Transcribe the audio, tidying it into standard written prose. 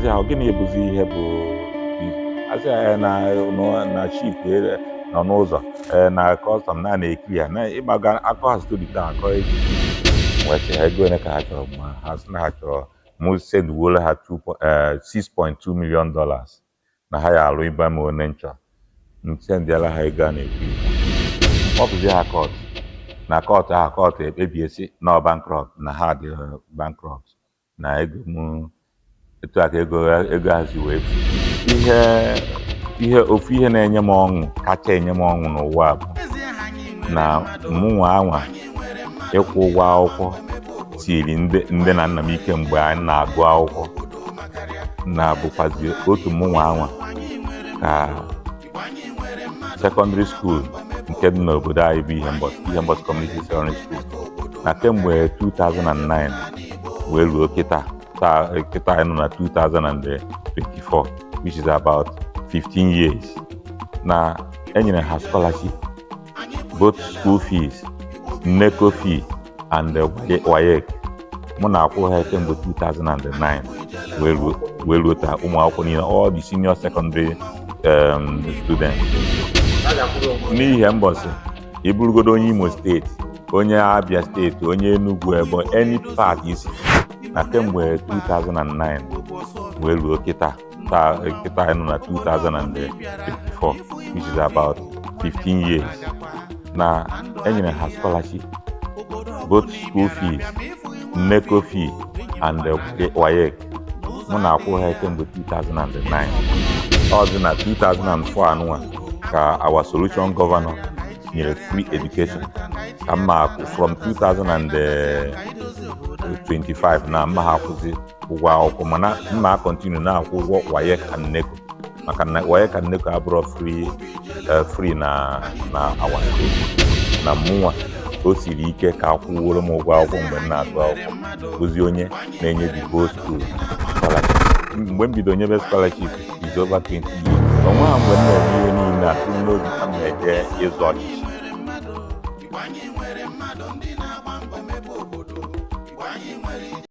Jụzi ha, gịnị bụzi ihe bụ asị ya na na ship nọ n'ụzọ, na custom na na-ekiri ya na ịgbaga akọ ha story taa akọ echi. Wee sị ha ego ole ka ha chọrọ, ma ha sị na ha chọrọ mụ sendwuola ha $6.2 million na ha ya alụ ibe m one nchọ m sendịala ha ego a na-ekwu. Mkpọpụzi ha court, na court ahụ, court ekpebie sị na ọ bankrupt, na ha dị bankrupt, na ego m etu a ka ego ahụ si wee fu. Ihe ofu ihe na-enye m ọṅụ, kacha enye m ọṅụ n'ụwa, bụ na mụnwa anwa ịkwụ ụgwọ akwụkwọ tiri ndị nne na nna m ike mgbe anyị na-agụ akwụkwọ, na bụkwazi otu mụnwa anwa ka secondary school nke dị n'obodo anyị bụ Ihembosi Community Secondary School, na kemgbe 2009 wee ruo kịta taa, kịta anyị nọ na 2024, which is about 15 years, na enyere ha scholarship, both school fees, NECO fee and WAEC. Mụ na-akwụ ha kemgbe 2009 wee ruo taa, ụmụ akwụkwọ niile, all the senior secondary students n'Ihembosi. Ịbụrụgodo onye Imo Steeti, onye Abia Steeti, onye Enugu, Ebonyi, any part isi, na kemgbe 2009 wee ruo kịta taa, kịta anyị nọ na 2024, which is about 15 years, na enyere ha scholarship, both school fees, NECO fee and WAEC. Mụ na-akwụ ha kemgbe 2009. Ọ dị na 2004 anụnwa ka our solution governor nyere free education, ka mma akwụ from 2025 na mma ha akwụzi ụgwọ akwụkwọ, mana mma continue na-akwụ ụgwọ WAEC and NECO, maka na WAEC and NECO abụrọ free, free na our school. Na mụnwa o siri ike ka akwụworo m ụgwọ akwụkwọ mgbe m na-agụ akwụkwọ, bụzi onye na-enye the whole school scholarship. Mgbe m bido nyebe scholarship is over 20 years. Onwe ha mgbe m na-eme ihe niile a tụrụ n'obi ka m na-eje ịzụ ọchịchị.